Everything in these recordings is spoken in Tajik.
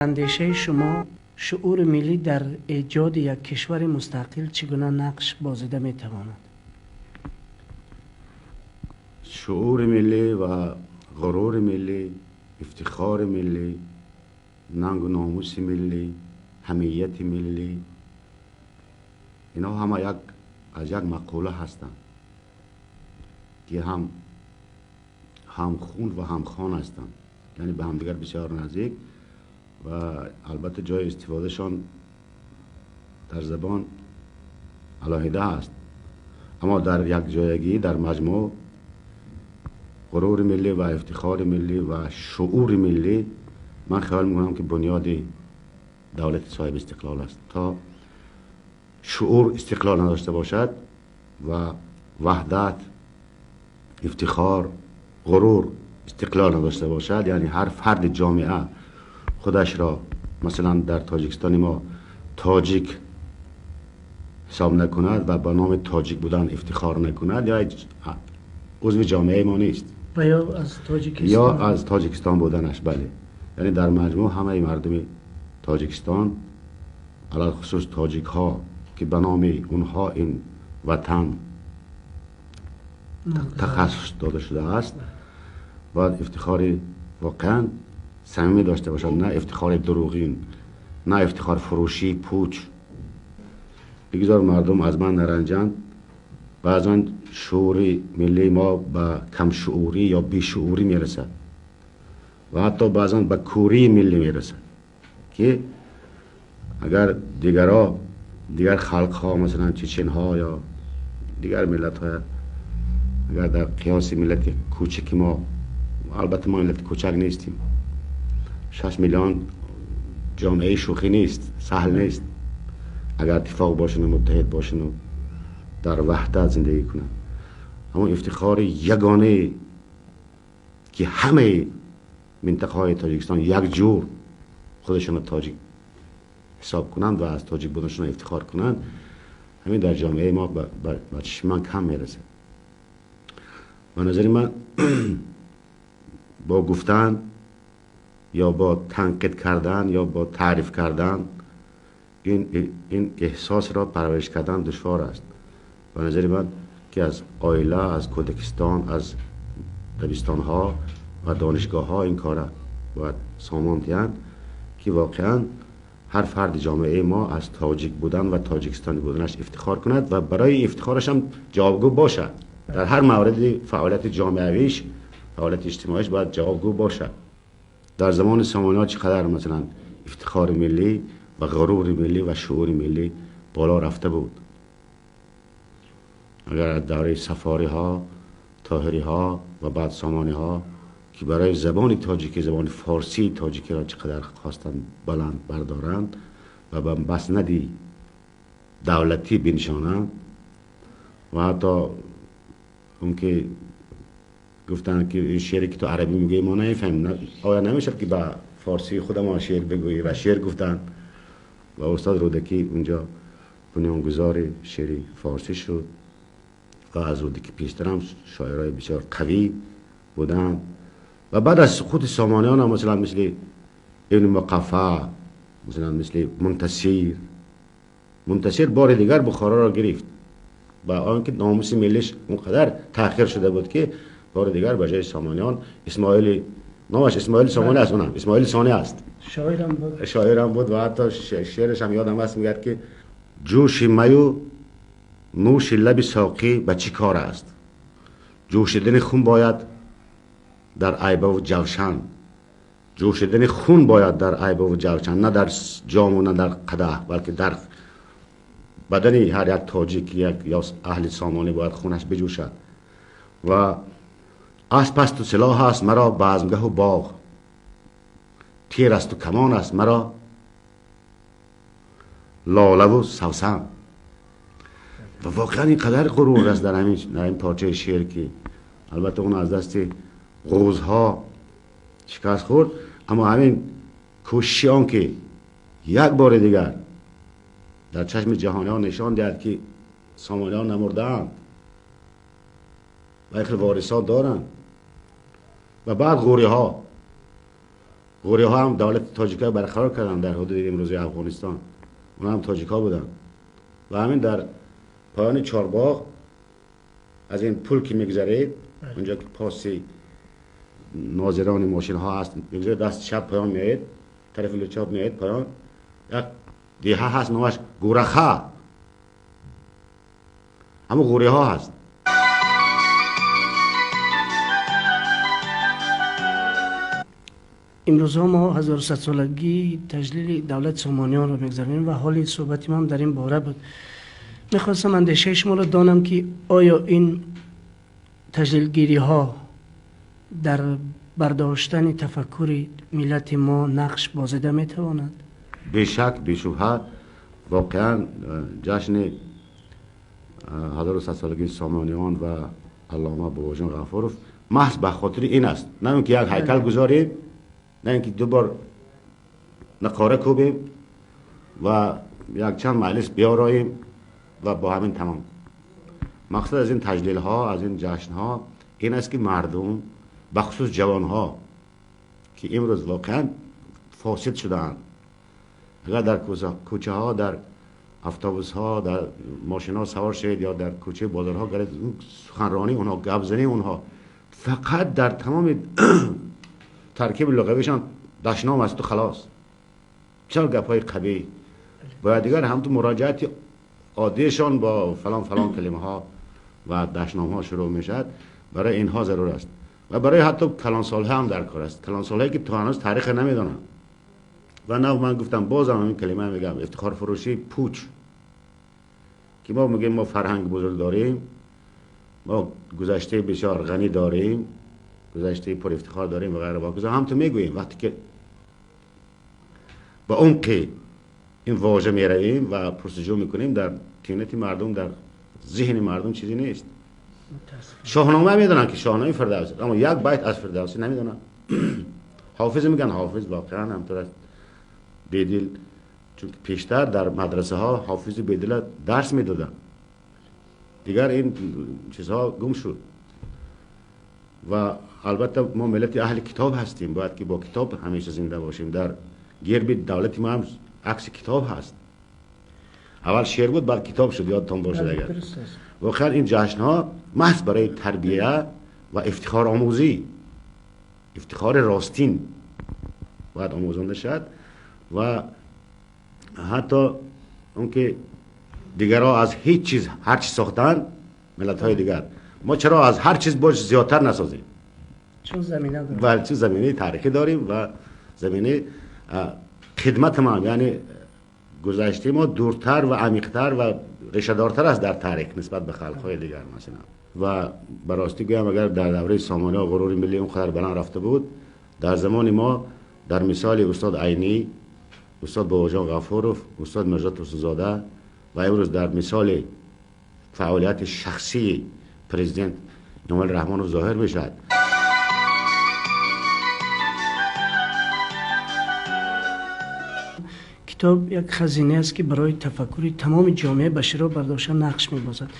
Андешаи шумо, шуури миллӣ дар эҷоди як кишвари мустақил чӣ гуна нақш бозида метавонад? Шуури миллӣ ва ғурури миллӣ, ифтихори миллӣ, нангу номуси миллӣ, ҳамияти миллӣ, инҳо ҳама як аз як мақола ҳастанд, ки ҳам ҳамхун ва ҳамхон ҳастанд, яъне ба ҳамдигар бисёр наздик ва албатта ҷои истифодашон дар забон алоҳида аст, аммо дар якҷоягӣ, дар маҷмӯъ, ғурури миллӣ ва ифтихори миллӣ ва шуури миллӣ, ман хаёл мекунам, ки бунёди давлати соҳиби истиқлол аст. То шуур истиқлол надошта бошад ва ваҳдат, ифтихор, ғурур истиқлол надошта бошад, яъне ҳар фарди ҷомеа худашро, масалан, дар Тоҷикистони мо тоҷик ҳисоб накунад ва ба номи тоҷик будан ифтихор накунад, ё узви ҷомеаи мо нест. Ва ё аз Тоҷикистон, ё аз Тоҷикистон буданаш. Бале, яъне дар маҷмӯъ ҳамаи мардуми Тоҷикистон, алалхусус тоҷикҳо, ки ба номи онҳо ин ватан тахассус дода шудааст, бояд ифтихори воқеан самимӣ дошта бошад, на ифтихори дурӯғин, на ифтихорфурӯшии пуч. Бигзор мардум аз ман наранҷанд, баъзан шуури миллии мо ба камшуурӣ ё бешуурӣ мерасад ва ҳатто баъзан ба кӯрии миллӣ мерасад, ки агар дигарро, дигар халқҳо, масалан чеченҳо ё дигар миллатҳо, агар дар қиёси миллати кӯчаки мо, албатта мо миллати кӯчак нестем, 6 миллион ҷомеаи шӯхӣ нест, саҳл нест, агар иттифоқ бошанд, муттаҳид бошанд, дар ваҳдат зиндагӣ кунанд, аммо ифтихори ягонае, ки ҳамаи минтақаҳои Тоҷикистон якҷур худашонро тоҷик ҳисоб кунанд ва аз тоҷик буданашон ифтихор кунанд, ҳамин дар ҷомеаи мо ба чишми ман кам мерасад. Ба назари ман, бо гуфтан ё бо танқид кардан ё бо таъриф кардан ин эҳсосро парвариш кардан душвор аст. Ба назари ман, ки аз оила, аз кӯдакистон, аз дабистонҳо ва донишгоҳҳо ин кора бояд сомон диҳанд, ки воқеан ҳар фарди ҷомеаи мо аз тоҷик будан ва тоҷикистонӣ буданаш ифтихор кунад ва барои ифтихораш ҳам ҷавобгӯ бошад. Дар ҳар мавриди фаъолияти ҷомеавиш, фаъолияти иҷтимоиш бояд ҷавобгӯ бошад. Дар замони Сомониҳо чӣ қадар, масалан, ифтихори миллӣ ва ғурури миллӣ ва шуури миллӣ боло рафта буд. Агар аз давраи Сафориҳо, Тоҳириҳо ва баъд Сомониҳо, ки барои забони тоҷикӣ, забони форсии тоҷикиро чӣ қадар хостанд баланд бардоранд ва ба маснади давлатӣ биншонанд, ва ҳатто он ки гуфтанд, ки ин шеъре, ки ту арабӣ мегӯӣ, мо намефаҳмем, оё намешавад, ки ба форсии худамон шеър бигӯӣ? Ва шеър гуфтанд ва устод Рӯдакӣ унҷо бунёнгузори шеъри форсӣ шуд. Ва аз Рӯдакӣ пештарам шоираи бисёр қавӣ буданд. Ва баъд аз суқути Сомониён ҳам, масалан, мисли Ибни Муқаффа, масалан, мисли Мунтасир. Мунтасир бори дигар Бухороро гирифт ва он ки номуси миллиш он қадар таъхир шуда буд, ки бори дигар ба ҷои Сомониён Исмоили, номаш Исмоили Сомонӣ аст, онам Исмоили Сонӣ аст. Шоирам буд. Шоирам буд ва ҳатто шеъраш ҳам ёдам аст, мегӯяд, ки ҷӯши маю нӯши лаби соқӣ ба чӣ кор аст? Ҷӯшидани хун бояд дар айбаву ҷавшан, ҷӯшидани хун бояд дар айбаву ҷавшан, на дар ҷому на дар қадаҳ, балки дар бадани ҳар як тоҷик, як ё аҳли Сомонӣ бояд хунаш биҷӯшад. Ва асп асту силоҳ аст маро базмгаҳу боғ, тир асту камон аст маро лолаву савсан. Ва воқеан ин қадар ғурур аст дар ҳамин порчаи шеър, ки албатта он аз дасти ғузҳо шикаст хӯрд, аммо ҳамин кӯшиши он ки як бори дигар дар чашми ҷаҳониён нишон диҳад, ки Сомониён намурдаанд ва хел ворисот доранд. Ва баъд ғуриҳо. غوری‌ها هم دولت تاجیک‌ها برقرار کردن در حدود امروزی افغانستان، اونها هم تاجیک‌ها بودن. و همین در پایان چارباغ از این پل که میگذرید، اونجا که پاسی ناظران ماشین ها هست، میگذرید دست چپ پایان میایید، طرف لچاب میایید پایان، یک دیه هست نامش گورخه، همون غوری ها هست. امروزها ما 1100 سالگی تجلیل دولت سامانیان را میگذرانیم و حال صحبت ما هم در این باره بود. میخواستم اندیشه شما را دانم که آیا این تجلیلگیری ها در برداشتن تفکر ملت ما نقش بازیده میتواند؟ بیشک، بیشبهه، واقعا جشن 1100 سالگی سامانیان و علامه باباجان غفاروف محض به خاطر این است، نه اینکه یک هیکل گذاریم، نه اینکه دو بار نقاره کوبیم و یک چند مجلس بیاراییم و با همین تمام. مقصد از این تجلیل ها، از این جشن ها این است که مردم، بخصوص جوان ها که امروز واقعا فاسد شده‌اند، اگر در کوچه ها، در اتوبوس ها، در ماشین ها سوار شید یا در کوچه بازارها گرید، سخنرانی اونها، گپ زنی اونها فقط در تمام ترکیب لغویشان دشنام است و خلاص. چرا گپ های قبیح باید دیگر هم تو مراجعت عادیشان با فلان فلان کلمه ها و دشنام ها شروع میشد. برای اینها ضرور است و برای حتی کلانسال ها هم در کار است، کلانسال هایی که تا هنوز تاریخ نمیدونن. و نه من گفتم بازم همین کلمه میگم، افتخار فروشی پوچ، که ما میگیم ما فرهنگ بزرگ داریم، ما گذشته بسیار غنی داریم، گذشته پر افتخار داریم و غیره و هم تو میگوییم. وقتی که با عمق این واژه میرویم و پرسجو میکنیم، در تینت مردم، در ذهن مردم چیزی نیست. شاهنامه میدونن که شاهنامه فردوسی، اما یک بیت از فردوسی نمیدونن. حافظ میگن، حافظ واقعا همطور است بیدل، چون پیشتر در مدرسه ها حافظ بیدل درس میدادن، دیگر این چیزها گم شد. و البته ما ملت اهل کتاب هستیم، باید که با کتاب همیشه زنده باشیم. در گرب دولت ما هم عکس کتاب هست، اول شعر بود بعد کتاب شد، یادتان باشه اگر. واقعا این جشن ها محض برای تربیه و افتخار آموزی، افتخار راستین باید آموزانده شد. و حتی اون که دیگرها از هیچ چیز هر چیز ساختن، ملت های دیگر، ما چرا از هر چیز باش زیادتر نسازیم؟ چون زمینه داریم، بله، چون زمینه تاریخی داریم و زمینه خدمت ما، یعنی گذشته ما دورتر و عمیقتر و ریشه‌دارتر است در تاریخ نسبت به خلق‌های دیگر مثلا. و براستی گویم اگر در دوره سامانی‌ها غرور ملی اونقدر بلند رفته بود، در زمان ما در مثال استاد عینی، استاد باباجان غفاروف، استاد میرزا ترسونزاده و امروز در مثال فعالیت شخصی پرزیدنت امامعلی رحمانوف ظاهر میشد. کتاب یک خزینه است که برای تفکر تمام جامعه بشری را برداشته نقش می‌بازد.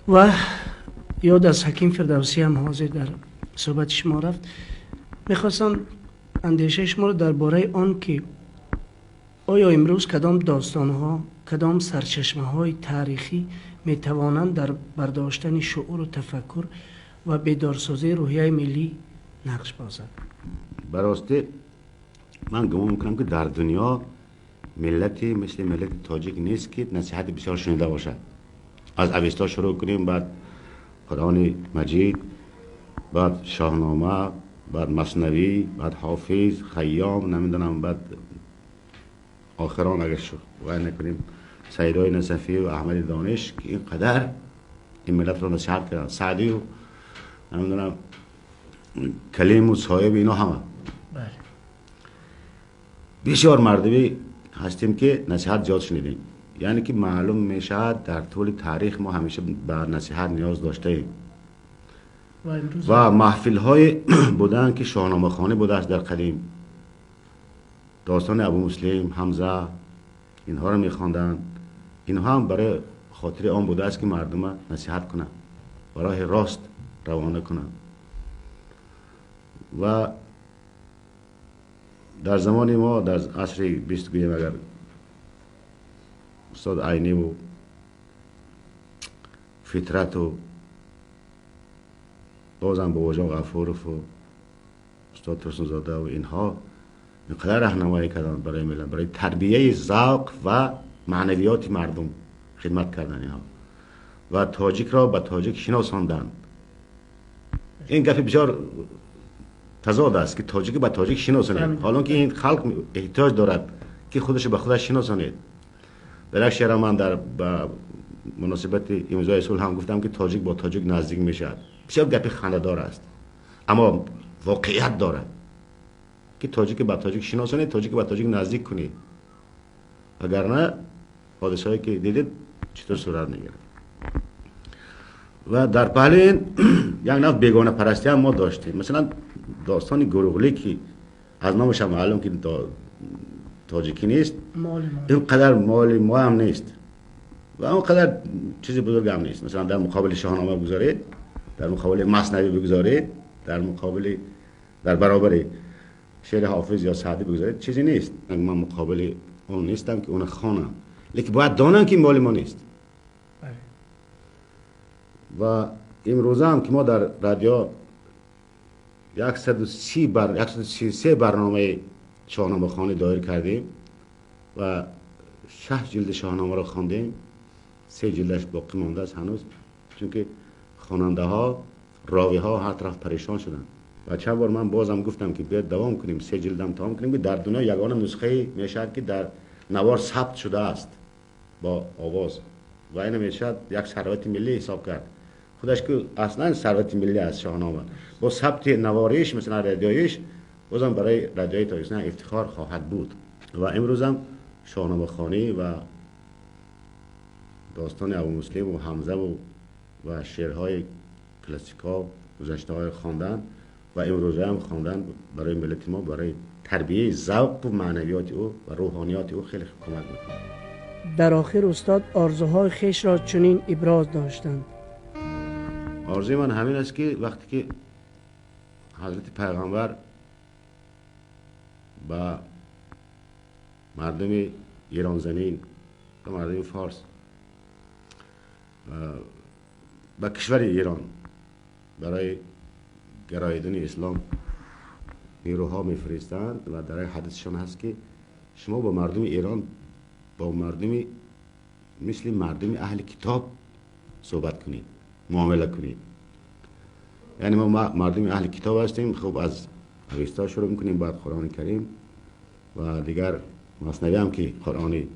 و یاد از حکیم فردوسی هم حاضر در صحبت شما رفت. می‌خواستم اندیشه شما را درباره آن که آیا امروز کدام داستان‌ها، کدام سرچشمه‌های تاریخی می‌توانند در برداشتن شعور و تفکر و بیدارسازی روحیه ملی نقش بازند؟ براستی من گمان میکنم که در دنیا ملتی مثل ملت تاجیک نیست که نصیحت بسیار شنیده باشد. از اوستا شروع کنیم، بعد قرآن مجید، بعد شاهنامه، بعد مثنوی، بعد حافظ، خیام، نمیدونم، بعد آخران اگر شو نکنیم سیدای نصفی و احمد دانش که اینقدر این ملت رو نصیحت کردن، سعدی و نمیدونم کلیم و صاحب، اینا همه. بله. بسیار مردمی هستیم که نصیحت زیاد شنیدیم، یعنی که معلوم میشد در طول تاریخ ما همیشه به نصیحت نیاز داشته ایم. و محفل های بودن که شاهنامه خوانی بوده است در قدیم، داستان ابو مسلم، حمزه، اینها رو میخواندند. اینها هم برای خاطر آن بوده است که مردم نصیحت کنند، برای راست روانه کنند. و Дар замони мо, дар асри 20 гӯем, агар устод Айнӣ ва Фитрат ва бозам Бобоҷон Ғафуров ва устод Турсунзода ва инҳо инқадар раҳнамоӣ карданд барои миллат, барои тарбияи завқ ва маънавиёти мардум хидмат карданд инҳо ва тоҷикро ба тоҷик шиносонданд. Ин гапи бисёр тазод аст, ки тоҷик ба тоҷик шиносонед, ҳол он ки ин халқ эҳтиёҷ дорад ки худаш ба худаш шиносонед. Дар як шеър ман дар ба муносибати имзои сулҳ ҳам гуфтам, ки тоҷик бо тоҷик наздик мешавад. Бисёр гапи хандадор аст, аммо воқеият дорад, ки тоҷик ба тоҷик шиносонед, тоҷик ба тоҷик наздик кунед, вагарна ҳодисаҳое ки дидед читор сурат мегирад. Ва дар паҳлӯи ин як навъ бегонапарастӣ ҳам мо доштем. Масалан, достони Гурӯғлӣ, ки аз номаш ҳам маълум ки тоҷикӣ нест, ин қадар моли мо ҳам нест ва он қадар чизи бузург ҳам нест. Масалан, дар муқобили Шоҳнома бигузоред, дар муқобили Маснавӣ бигузоред, дар муқобили дар баробари шеъри Ҳофиз ё Саъдӣ бигузоред, чизе нест. Ман муқобили он нестам ки онро хонам, лекин бояд донам ки моли мо нест. Ва имрӯза ҳам ки мо дар радио 133 барномаи шоҳномахонӣ доир кардем ва 6 ҷилди шоҳномаро хондем, 3 ҷилдаш боқӣ мондааст ҳанӯз, чунки хонандаҳо, ровиҳо ҳар тараф парешон шуданд. Ва чанд бор ман бозам гуфтам, ки биёед давом кунем, 3 ҷилдам тамом кунем, ки дар дунё ягона нусхае мешавад, ки дар навор сабт шудааст бо овоз, ва ина мешавад як сарвати миллӣ ҳисоб кард. Худаш ки аслан сарвати миллӣ аст шоҳнома, бо сабти навориш, масалан радиоиш, бозам барои радиои Тоҷикистон ифтихор хоҳад буд. Ва имрӯзам шоҳномахонӣ ва достони Абумуслим ва Ҳамза ва шеърҳои классикҳо, гузаштаҳои хондан ва имрӯза ҳам хондан барои миллати мо, барои тарбияи завқ ва маънавиёти ӯ ва рӯҳониёти ӯ хеле кӯмак мекунад. Дар охир устод орзуҳои хешро чунин иброз доштанд. Орзуи ман ҳамин аст, ки вақте ки ҳазрати пайғамбар ба мардуми эронзамин, ба мардуми форс, ба кишвари Эрон барои гароидани ислом нерӯҳо мефиристанд ва дар як ҳадисшон ҳаст, ки шумо бо мардуми Эрон, бо мардуми мисли мардуми аҳли китоб суҳбат кунед, муомила кунед. Яъне мо мардуми аҳли китоб ҳастем. Хуб, аз Авеста шурӯъ мекунем, баъд Қуръони Карим ва дигар Маснавӣ ҳам, ки Қуръони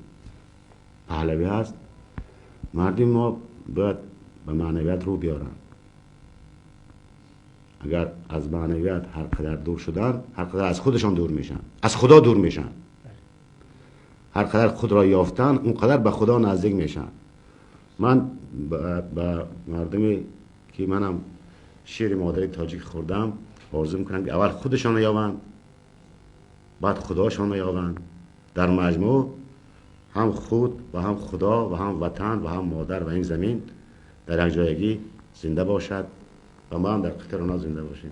паҳлавӣ ҳаст. Мардуми мо бояд ба маънавият рӯ биёранд. Агар аз маънавият ҳар қадар дур шуданд, ҳар қадар аз худашон дур мешаванд, аз Худо дур мешаванд. Ҳар қадар худро ёфтанд, он қадар ба Худо наздик мешаванд. Ман ба мардуме ки манам шири модари тоҷик хӯрдам, орзу мекунам, ки аввал худашонро ёбанд, баъд Худошонро ёбанд. Дар маҷмӯъ ҳам худ ва ҳам Худо ва ҳам ватан ва ҳам модар ва ин замин дар якҷоягӣ зинда бошад ва мо ҳам дар қатори онҳо зинда бошем.